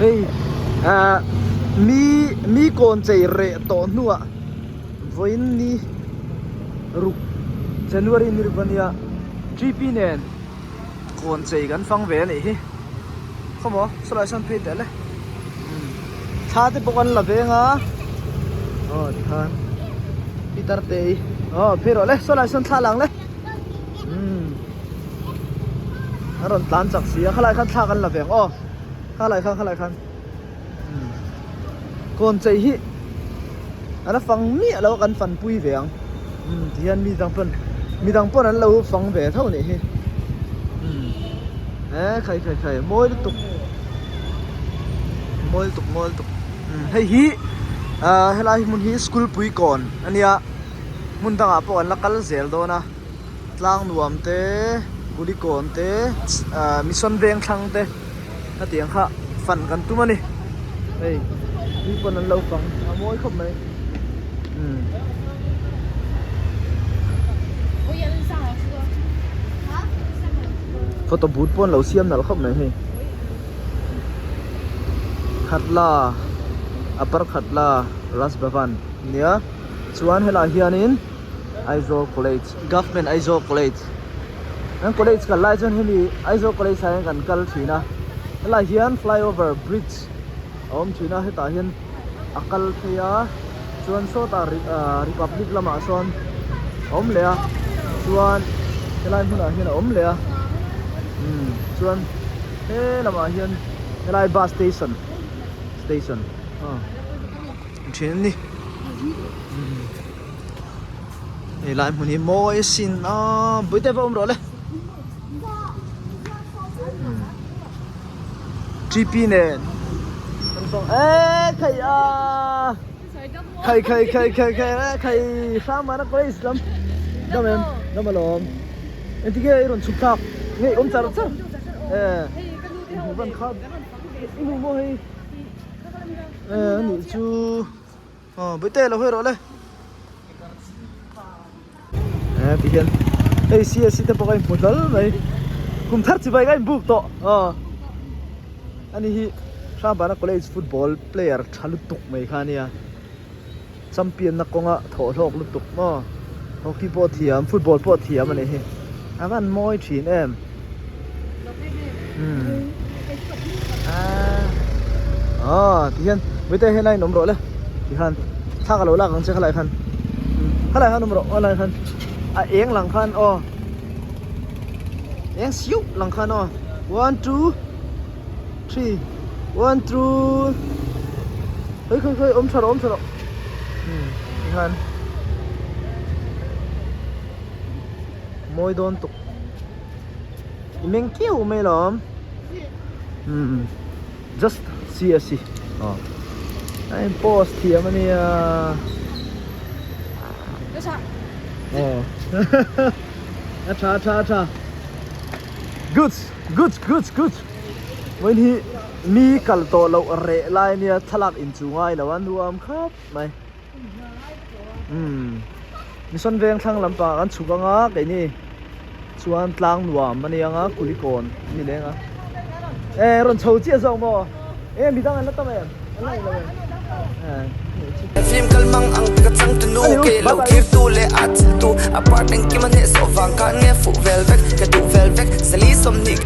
Hei ah mi mi kawn chei reh tawh hnuah vawiin ni ruk January ni ruk ania G P nen kawn chei kan fang ve a nih hi khawmaw sawlai sawn phei teh le thla te pawh kan la veng a aw tikhan pitar te hi aw phei rawh le sawlai sawn thla lang le umm a rawn tlan chak si a khalai khan thla kan la veng aw khalai khan khalai khan umm kawn chei hi a la fang miah lo a kan fan pui ve ang umm tihian mi dang pawn mi dang pawn an lo fang ve tho nih hi umm e khai khai khai mawi lutuk mawi lutuk mawi lutuk umm hei hi ah helai hmun hi school pui kawn a nia hmun dangah pawh an la kal zel dawn a tlang nuam te kulikawn te ah mission veng thlang te. Hetiang kha fan kan tum a ni hei mi pawn an lo fang a mawi khawp mai umm. Photo booth pawh an lo siam nalh khawp mai hei Khatla Upper Khatla Raj Bhavan nia chuan helaiah hianin Aizawl College Government Aizawl College. Kan college kal lai chuan hemi Aizawl college ah hian kan kal thin a helai hian flyover bridge a awm thin a hetah hian a kal phei a chuan sawtah ahh republic lamah sawn a awm leh a chuan helai hmunah hian a awm leh a umm chuan he lamah hian helai bus station station aw thin a ni. Hei lai hmun hi mawi asin a buite va awm rawh le T P nen kan sawng e khai a khai khai khai khai khai e khai hrang mana college lam dam em dam alawm engtin nge i rawn chhuk thlak nge i awm char char e i hmuh ban kha i hmuh maw hei e anih chu. Aw bawihte lo hawi rawh le eh ti hian hei C S C te pawh ka inhmu hlawl mai kum thar chibai ka inbuk tawh aw ani hi Hrambana college football player tha lutuk mai kha ania champion na kawnga thawh hlawk lutuk maw hockey pawh thiam football pawh thiam ani hi a van mawi thin em. Aw ti hian mite helai in awm rawh le ti khan thla ka lo lak ang che khalai khan khalai khan awm rawh aw lai khan a eng lang khan aw eng siuh lang khan aw one two three one two khawi khawi khawi awm tha rawh awm tha rawh ti khan. Mawi dawn tuk. I meng kiau mai lawm. Umm just see a si. Aw. A in post thiam ania. Aw. A tha a tha a tha. Good good good good. Vawiin hi mi kal tawh loh reh lai ania thlalak inchu ngai lo a nuam khawp mai. Umm mission veng thlang lampang ah kan chhuk anga keini chuan tlang nuam a ni anga kulikawn a ni leng a e rawn chho chiah zawk maw e midang an la tam em an la englo em e Film kal mang ang te ka chang tu nu ke lo thlir tu leh a chil tu a part engkim a hneh sawh vang khan nge fuh vel vek ka duh vel vek sali 20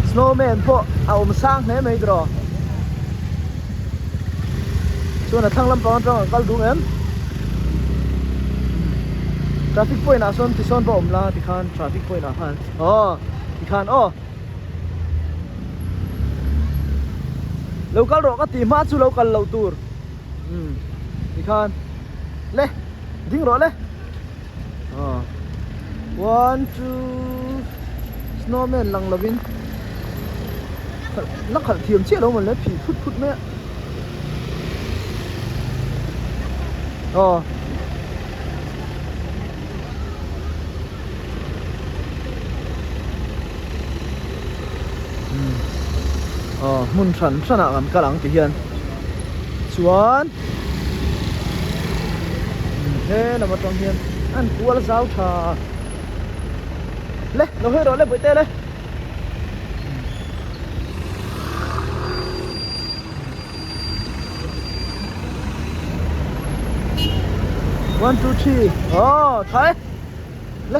Snowman pawh a awm sang hle mai tiraw. Chuan a thlang lampang atang an kal duh em? Traffic point ah sawn tisawn pawh a awm la tikhan traffic point ah khan aw tikhan aw lo kal rawh ka tih hma chu lo kal loh tur umm tikhan le ding rawh le aw one two snowman lang lovin la khalh thiam chiah lo mawn le phih phut phut mai a aw aw hmun hran hran ah kan kal ang ti hian chuan he lam atang hian an kual zau tha le lo hawi rawh le bawihte le. One two three aw tha e le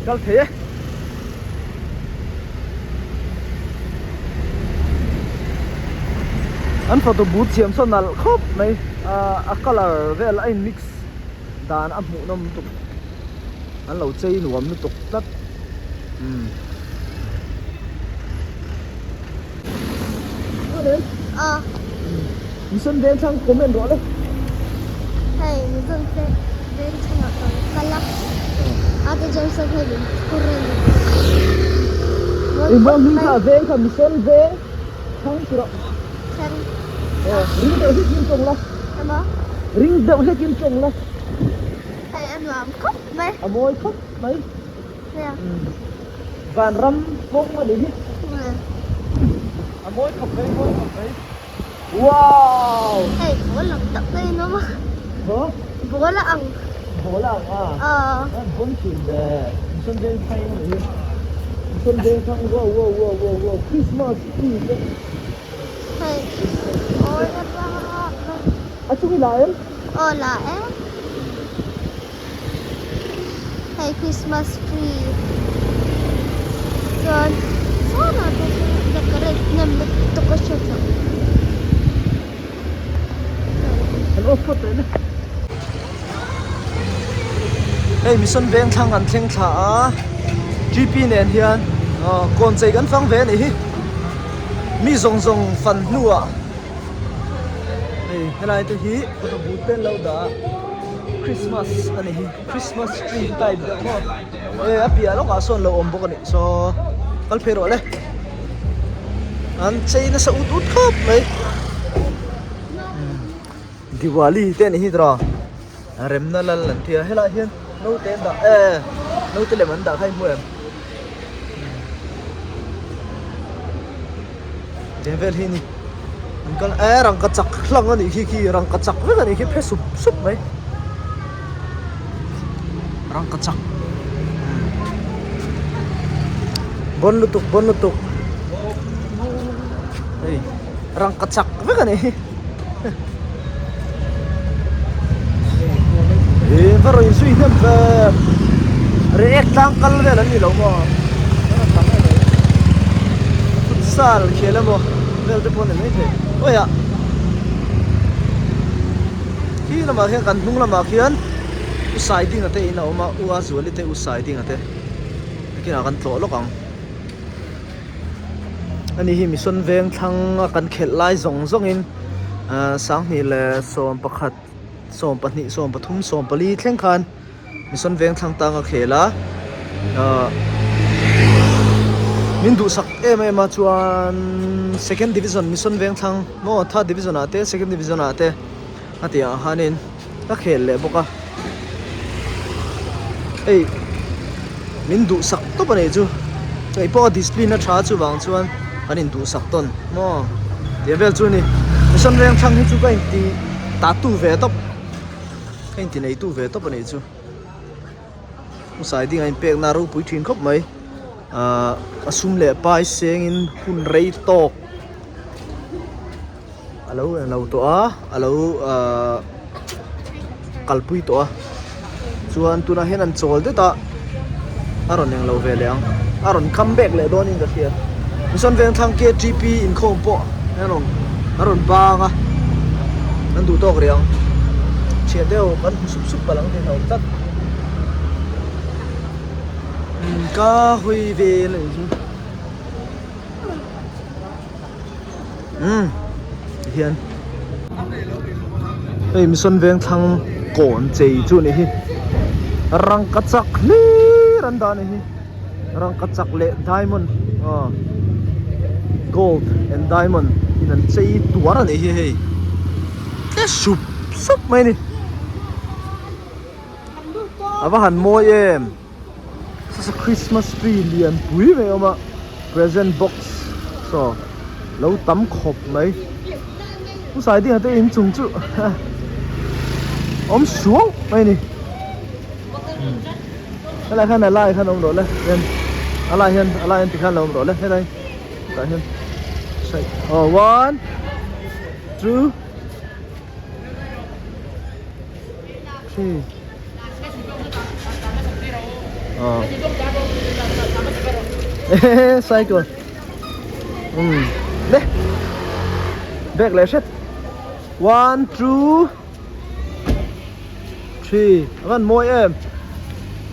kal thei e. An photo booth siam saw nalh khawp mai a colour vel a in mix dan a hmuh nawm lutuk an lo chei nuam lutuk tlat umm. Mission Vengthlang comment rawh le. Hei Mission Vengthlang ah kan kal a. Ate Johnson hei min phur a ni. I bawm hming kha veng kha Mission Vengthlang ti rawh. Thlang. Ring deuh hlek in tawng la. Emaw? Ring deuh hlek in tawng la. Hei a nuam khawp mai. A mawi khawp mai. Vanram kawng a ni hi. A mawi khawp mai, mawi khawp mai. Wow! Hei ball ang tak mai in awm a. Maw? Ball a ang. Ball a ang a. Aw. A bon thin ve. Mission veng phai a ni hi. Mission veng thang wow wow wow wow wow Christmas tree te. Hei awi a bak mai. A chung i la em? Aw la em. Hei Christmas tree chuan sawnah te sawn decorate hnem lutuk a hriat loh. Hei Mission Vengthlang an thleng thla a G_p nen hian kawn chei kan fang ve a nih hi mi zawng zawng fan hnuah hei helai te hi photo booth te an lo dah a. Christmas a ni hi Christmas tree type deuh maw e a piah lawkah sawn lo awm bawk a nih saw kal phei rawh le an chei nasa ut ut khawp mai Diwali te a ni hi tawh remna lal an tia helaiah hian naute an dah e naute lem an dah kha i hmu em Tiang vel hi a ni an kal e rangka chak hlang a nih khi khi rangka chak vek a nih khi phe sup sup mai rangka chak bawn lutuk bawn lutuk hei rangka chak vek a ni hi Ih va rawn zui hnem ve react tlang kal vel an ni lo maw futsal khel emaw vel te pawh a ni maithei awi ah khi lamah khian kan hnung lamah khian u saidinga te in a awm a u azuali te u saidinga te nakinah kan tlawh lawk ang. Ani hi Mission veng thlang a kan khelh lai zawng zawngin ahh sanghnih leh 11 12 13 14 thleng khan Mission veng thlang tang a khel a ahh min duhsak em em a chuan second division Mission veng thlang maw third division ah te second division ah te a tih ang khanin ka khel leh bawk a hei min duhsak tawp a nih chu hei pawh a discipline a tha chuvang chuan kan in duhsak tawn maw tih vel chu a ni mission veng thlang hi chu ka inti tatu ve tawp ka inti neitu ve tawp a nih chu hmasai ding a inpek na ropui thin khawp mai ahh a sum leh pai sengin hun rei tawk. A lo englo tawh a a lo ahh kalpui tawh a chuan tunah hian an chawl det a a rawn englo ve leh ang a rawn come back leh dawn in ka hria mission vengthlang K_T_P inkhawm pawh a rawn a rawn bang a an duh tawk rih ang thian deuh kan hmu sup sup palh ang tih a hlauhawm tlat ka hawi vel a nih chu. Umm tihian hei mission veng thlang kawn chei chu a nih hi rangka chak hlir an dah a nih hi rangka chak leh diamond aw gold and diamond in an chei tuar a nih hi hei tle sup sup mai a ni a va han mawi em. Sasa Christmas tree lian pui mai a awm a present box saw lo tam khawp mai hmasai ding ah te inchung chu awm suau mai a ni helai khan a lai khan awm rawh le hian a lai hian a lai hian tikhan lo awm rawh le helai tah hian aw one two. Hei. Ờ. Cycle. Um. Le. Back leh hret. One, two, three. A van mawi em.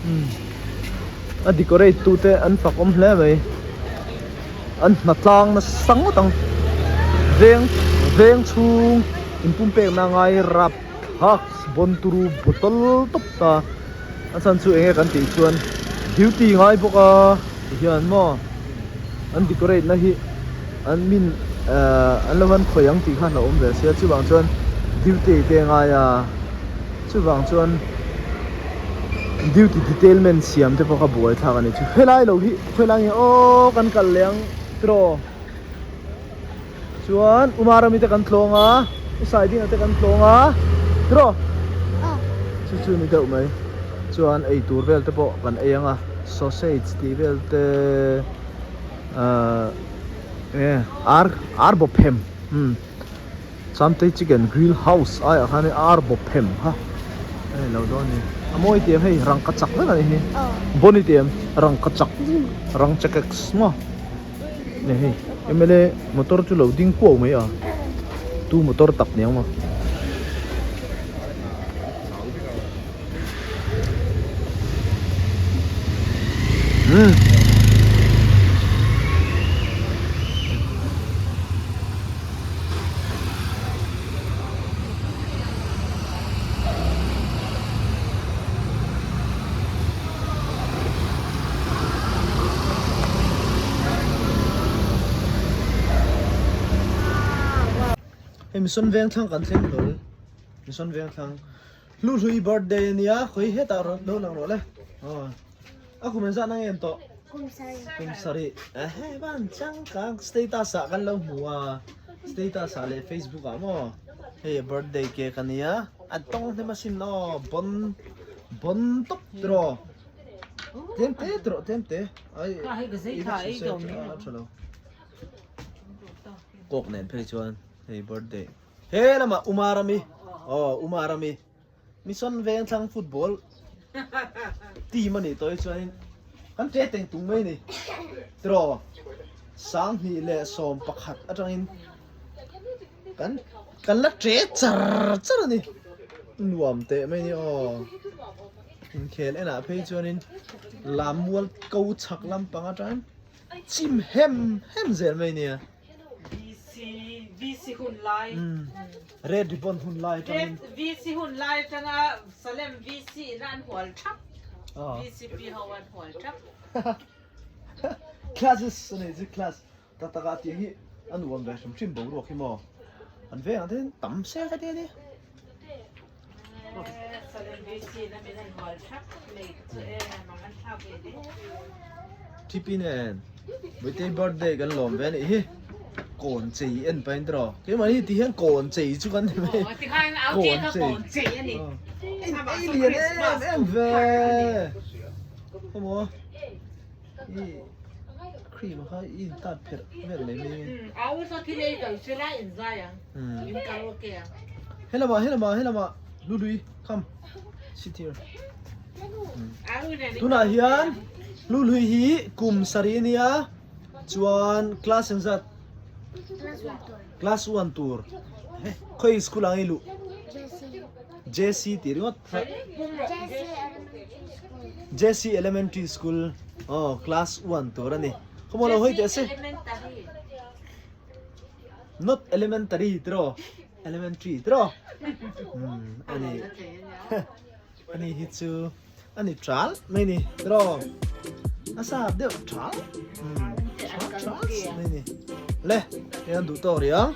Um. A decorate tu te an fak awm hle mai. An hna tlang nasa ngawt ang. Veng veng chhung inpumpekna ngai rap thak bawn turu bottle tawp ta. A chhan chu enge kan tih chuan duty ngai bawk a tihian maw an decorate na hi an min ehh an lo han khawih ang tih khan a awm ve sia chuvang chuan duty te a ngai a chuvang chuan duty detailment siam te pawh kha buai thlak a ni chu helai lo hi khawi lai nge aw kan kal leh ang tiraw Chuan Umarami te kan tlawng a, U Saidinga te kan tlawng a, tiraw? Chu chu ni deuh mai. Chuan ei tur vel te pawh kan ei ang a, sausage tih vel te ahh enge ar ar bawp hem umm Chamtei chicken grill house aiah khan ar bawp hem kha a ni lo dawn a ni. A mawi tiam hei rangka chak vek a ni hi, Bonny tiam rangka chak rangchakeks maw. Nge hei mla motor chu lo ding kuau mai a tu motor tak ni ang maw. Umm. Hei Mission Vengthlang kan thleng hlawl Mission Vengthlang Hluhlui birthday ania khawi hetah rawn lo lang rawh le aw a kum engzah na nge an tawh Kum sarih kum sarih ehe van changkang status ah kan lo hmu a status ah leh Facebook ah maw hei a birthday cake ania a tawng hnem asin aw bon Bon tawp tiraw tlem te tiraw tlem te ai i va chhu se a tha lo kawk nen phei chuan hei birthday he lamah Umar ami aw Umar ami Mission Vengthlang football team a nih tawh hi chuanin kan tle teng tung mai a ni tiraw 21 atangin Kan kan la ṭe char char a ni. Nuam teh mai a ni aw. Inkhel enah phei chuanin Lammual ko chhak lampang atangin chim hem hem zel mai a nia. VC VC hun lai. Red ribbon hun lai atangin. Red VC hun lai atanga Salem VC in an hual thap. VCP ho an hual thap. Classes a nei chu class. Tak tak ah tih hi a nuam ve hrim hrim boruak hi maw an veng ang te hian tam se ka ti a ni. TP nen Vawitei birthday kan lawm ve a nih hi kawn chei en pahin tiraw keimah hi ti hian kawn chei chu kan ni mai kawn chei ei lian em em ve khawmaw. I cream kha i in tat pherh vel mai mai nge. Au saw thil ei kal sela in zai ang. In karaoke ang. Helama helama helama Hlului come sit here. Tunah hian Hlului hi kum sarih a nia chuan class engzat? Class 1 tur. Khawi school ah nge i luh? JC tih ringawt. JC Elementary School aw class 1 tur a ni. Khawmaw lo hawi teh se. Not elementary tiraw elementary tiraw. Um ani. Ani hi chu ani tral mai ni tiraw. A sap deuh tral. Um tral mai ni. Le, hei an duh tawk rih ang.